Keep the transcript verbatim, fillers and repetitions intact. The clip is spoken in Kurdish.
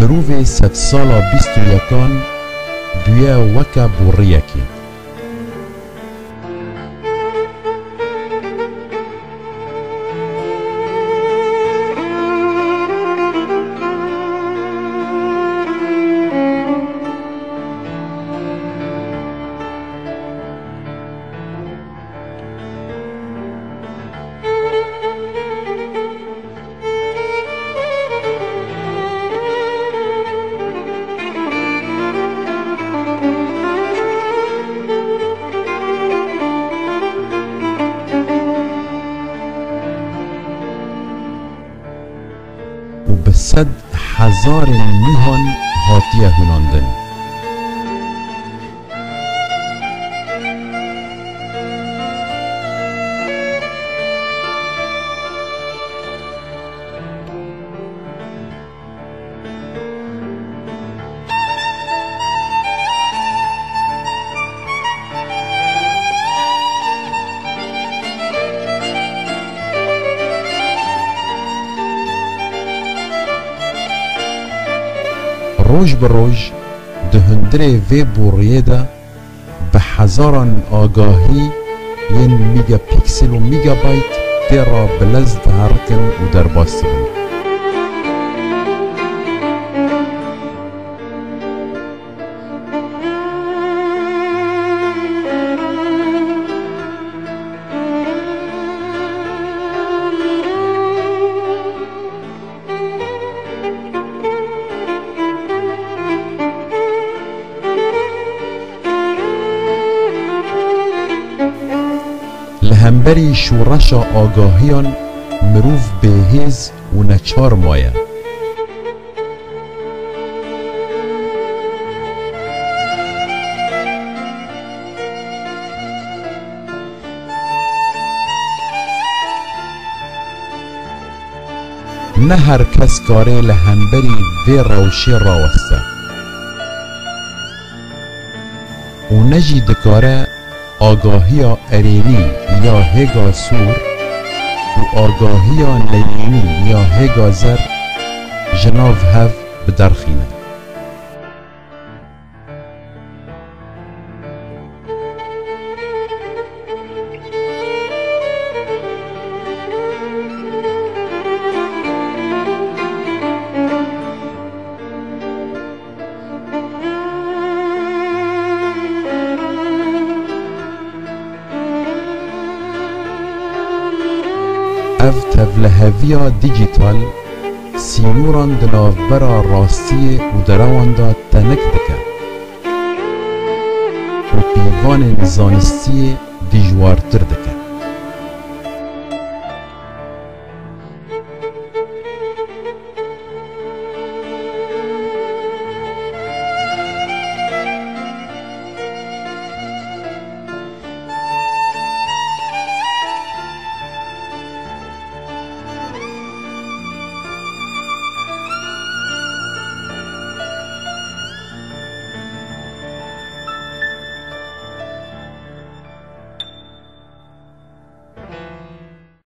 Mirovê sedsala bîst û yekan bûye weke boriyekê. Û bi sed hezarên nûhan hatiye hunandin. Roj bi roj di hundirê vê boriyê de bi hezaran agahî yên megapiksel û megabayt tê re bi lez diherikin û derbas dibin. Li hemberî şoreşa agahiyan mirov bêhêz û neçar maye. Ne her kes karê li hemberî vê rewşê raweste û ne jî dikare agahiya erênî ya hêga sor û agahiya neyînî ya hêga zer ji nav hev biderxîne. Ev tevliheviya dîjîtal sînoran di navbera rastiyê û derewan de tenik dike û pîvanên zanistiyê dijwartir dike.